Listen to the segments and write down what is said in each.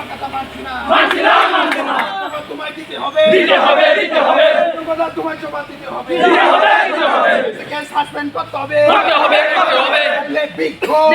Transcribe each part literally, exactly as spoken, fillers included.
আমার কথা মানছি না। মানছি না, মানছি না। তোমার তোমায় দিতে হবে। দিতে হবে, দিতে হবে। তোমার তোমায় জবাব দিতে হবে। দিতে হবে, দিতে হবে। একে সাসপেন্ড করতে হবে। করতে হবে, করতে হবে। নাহলে বিক্ষোভ।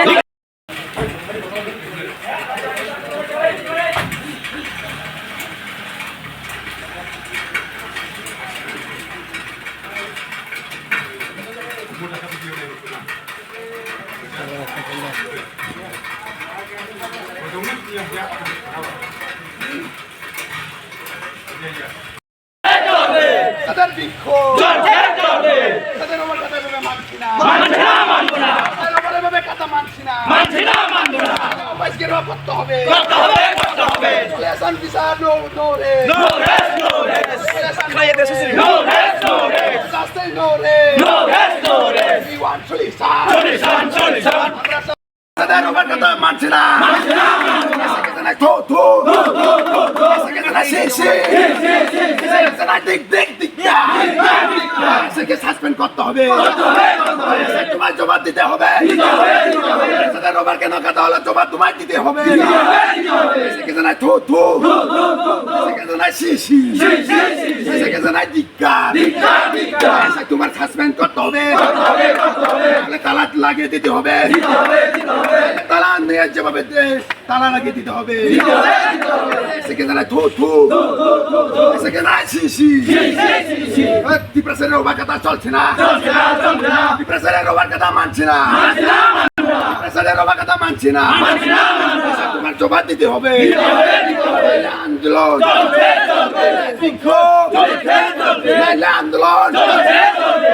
তাদের বিক্ষোভ। চলছে, চলবে। তাদের আমার কথা ভেবে মানছি না। মানছি না, মানবো না। তাদের আমার এভাবে কথা মানছি না। মানছি না, মানবো না। আজকে রোধ করতে হবে। করতে হবে, করতে হবে। চলে আসুন, বিচার, no, no rest। No rest, no rest। চলে আসুন, খাইয়ে দে, সুশীল। No rest, no rest। Justice, no rest। No rest, no rest। We want solution। Solution, solution। আমরা তাদের রোবার কথা মানছি না। মানছি না, মানবো না। সেকে জানাই থু, থু। থু, থু, থু, থু। সেকে জানাই ছি, ছি। ছি, ছি, ছি, ছি। সেকে জানাই ধিক, ধিক, ধিক। সেকে সাসপেন্ড করতে হবে। করতে হবে, করতে হবে। সেকে তোমার জবাব দিতে হবে। দিতে হবে, দিতে হবে। সেকে রোবার কেন কথা হলো, জবাব তোমায় দিতে হবে। দিতে হবে, দিতে হবে। সেকে জানাই থু, থু। থু, থু, থু, থু। সেকে জানাই ছি, ছি। ছি, ছি, ছি, ছি। সেকে জানাই ধিক্কার। ধিক্কার, ধিক্কার। সেকে তোমার সাসপেন্ড করতে হবে। করতে হবে, করতে হবে। তাহলে তালা লাগিয়ে দিতে হবে। দিতে হবে, দিতে হবে। তালা নিয়ে যেভাবে দে-, তালা লাগিয়ে দিতে হবে। দিতে হবে, দিতে হবে। সেকে জানাই থু, থু। থু, থু, থু, থু। সেকে জানাই ছি, ছি। ছি, ছি, ছি, ছি। এ, ত্রিপুরা সেনার রোবার কথা চলছে না। চলছে না, চলছে না। ত্রিপুরা সেনার রোবার কথা মানছে না। মানছে না, মানছে না। ত্রিপুরা সেনার রোবার কথা মানছে না। মানছে না, মানছে না। তোমার জবাব দিতে হবে। দিতে হবে, দিতে হবে। আন্দোলন। চলবে, চলবে। বিক্ষোভ। চলবে, চলবে। নাইলে আন্দোলন। চলবে, চলবে।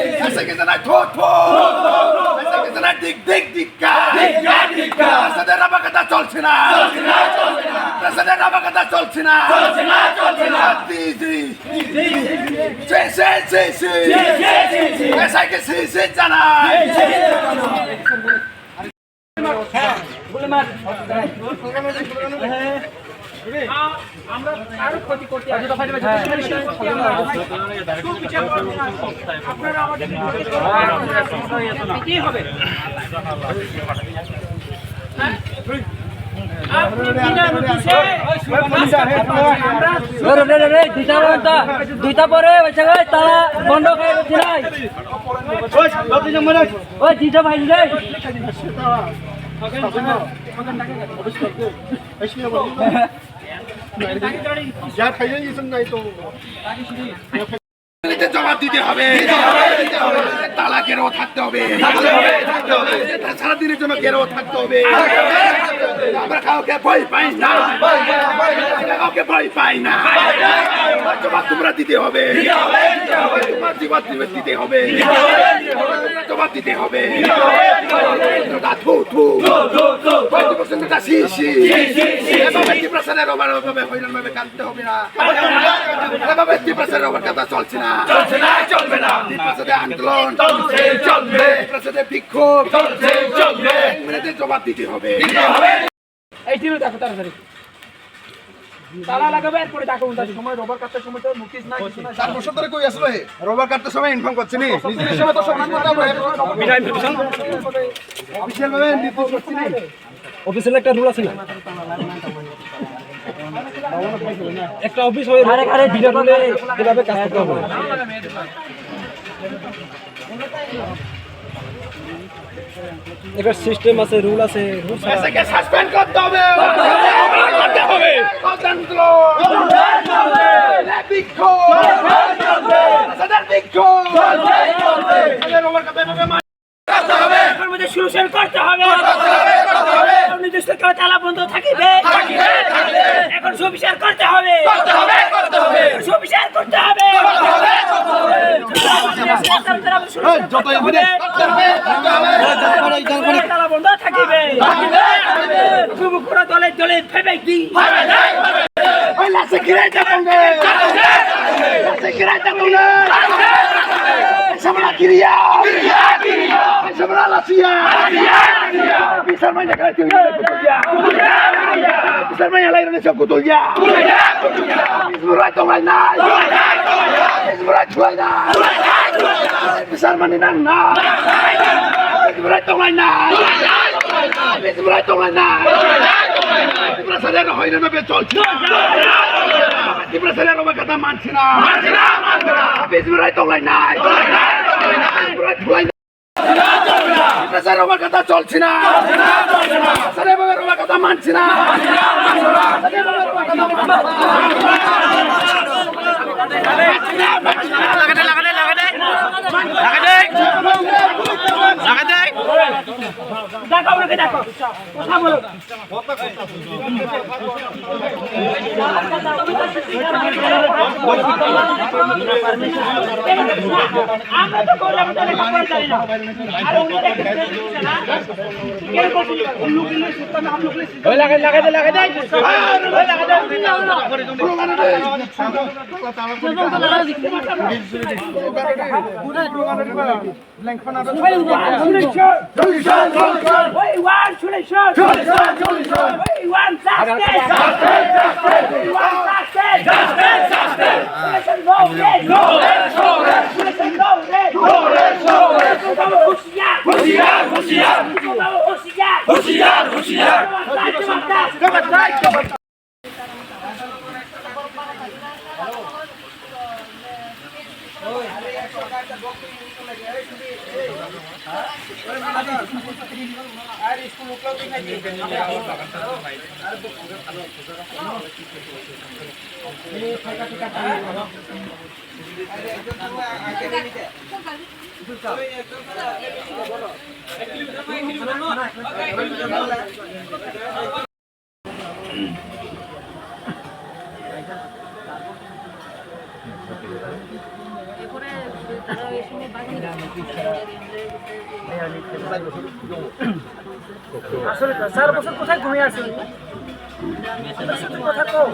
এসে গেছে না থু থু। এসে গেছে না ধিক ধিক ধিক্কার। ধিক্কার, ধিক্কার। টিপ্রাসাদের রবার কাটা চলছে না। চলছে না, চলছে না। টিপ্রাসাদের রবার কাটা চলছে না। চলছে না, চলছে না। জি, জি। জি, জি, জি, জি। এসআইকে জি, জি জানাই। হ্যাঁ, গুলি মার। আমরা কারো ক্ষতি করতে আসি না। সুবিচার করবেন। আপনারা আমাদের বিরুদ্ধে করবেন। এটাই হবে। হ্যাঁ? আপনি বিনা নোটিশে আমরা রে, রে, রে, রে, দুইটা পর্যন্ত, দুইটা পরে হয়েছে গো, তারা বন্ধ করে দিচ্ছে নাই। ওই, দুইটা ভাই রে। যা খাইয়ে গেছেন নাই তো। এতে জবাব দিতে হবে। তালা ঘেরাও থাকতে হবে। সারাদিনের জন্য ঘেরাও থাকতে হবে। আমরা কাউকে ভয় পাই না। আমরা কাউকে ভয় পাই না। জবাব তোমরা দিতে হবে। তোমার জবাব দিতে হবে। জবাব দিতে হবে। থু, থু। পঁয়ত্রিশ বছর নেতা সি, সি। এভাবে টিপ্রাসাদের অভাবে, অভাবে হয়রান ভাবে কাঁদতে হবে না। এভাবে টিপ্রাসাদের অভাব কথা চলছে না। চলছে না, চলবে না। টিপ্রাসাদের আন্দোলন চলছে, চলবে। টিপ্রাসাদের বিক্ষোভ চলছে, চলবে। এক মিনিটে জবাব দিতে হবে। দিতে হবে। এই টিভিটা দেখো তাড়াতাড়ি। তালা লাগাবে, এরপরে ডাকো, তার সময় রবার কাটার সময় তো নোটিশ নাই, কিছু নাই। চার বছর ধরে কই আসলো হে? রবার কাটার সময় ইনফর্ম করছে নি? নিজের হিসাবে তো সম্মান করতে হবে। বিনা ইনফরমেশন। অফিসিয়াল ভাবে ইনফর্ম করছে নি? অফিসিয়াল একটা রুল আছে না? একটা অফিস হয়ে আরে, আরে, বিনা রুলে এভাবে কাজ করতে হবে। একটা সিস্টেম আছে, রুল আছে, রুলস আছে। এসআইকে সাসপেন্ড করতে হবে। করতে হবে। গণতন্ত্র। বিক্ষোভ। সাধারণ বিক্ষোভ। এদের ওপর কথা এভাবে মার-, করতে হবে। এর মধ্যে সলিউশন করতে হবে। নির্দিষ্ট কালে তালা বন্ধ থাকিবে। এখন সুবিচার করতে হবে। করতে হবে, করতে হবে। সুবিচার করতে হবে। করতে হবে, করতে হবে। এই, যত এখানে করতে হবে, করতে হবে। তালা বন্ধ থাকিবে। থাকিবে, থাকিবে। শুভ করে দলে দলে ফেবে দি। ফেবে দি। ওই লাসে গিরাই তা কংগে। লাসে গিরাই তা কংগে। Sabra kiriya. Sabra lasiya. Bisar mai jagai tu bisar mai alai rani sok kutul ya. Bismurai tonglai nai. Bismurai chulai nai. Bisar mani nang nai. Bismurai tonglai nai. Bismurai tonglai nai. Bismurai sadar hoina na be chol. Tiprasa rok bai kata manchina. Manchina, manchina. Bismurai tonglai nai. Tonglai nai, tonglai nai. Bismurai tonglai nai. Tiprasa rok bai kata cholchina. Cholchina, cholchina. Tiprasa rok bai kata manchina. Manchina, manchina. Tiprasa rok bai kata manchina. Lagade, lagade, lagade. Lagade. Lagade. Dakho, dakho. Kotha bolo. আমরা তো করলাম, তাহলে কাপড় জানি না। আর উনি দেখেন, না? কেন করছেন? उन लोग के लिए सुनता ना, हम लोग के लिए सुनता। ওই লাগাই, লাগাই দে, লাগাই দে। ওই লাগাই দে। We want solution. Solution, solution. We want solution. Solution, solution. We We want justice! We want justice! Justice! Justice! Justice! No rest! No rest! No rest! No rest! No rest! No rest! Hushiyar! Hushiyar! Hushiyar! Hushiyar! Hushiyar! আসলে তো চার বছর কোথায় ঘুমিয়ে আছেন? আপনার সাথে কথা কও।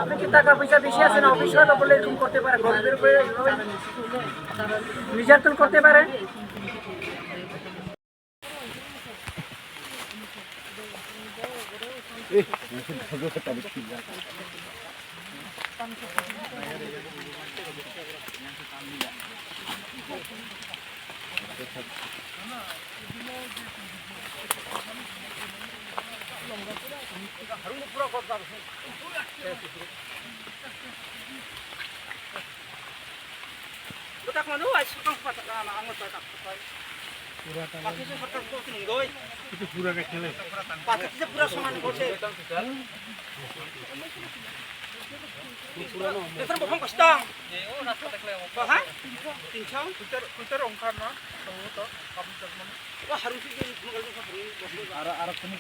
আপনি কি টাকা পয়সা বেশি আছে না? অফিস হয়তো বললে এরকম করতে পারে, গরিবের উপরে এইভাবে নির্যাতন করতে পারে। Budak mano ai sukang patak na ang patak patai. Pura tala. Pati se patak ko nung doi. Itu pura ka khele. Pati se pura saman ko se. Pura no. Letar bopang kostang. Ko ha? Tinchang. Putar putar ongkar na. Kamu to kamu to mana? Wah harus itu. Ara ara kunu.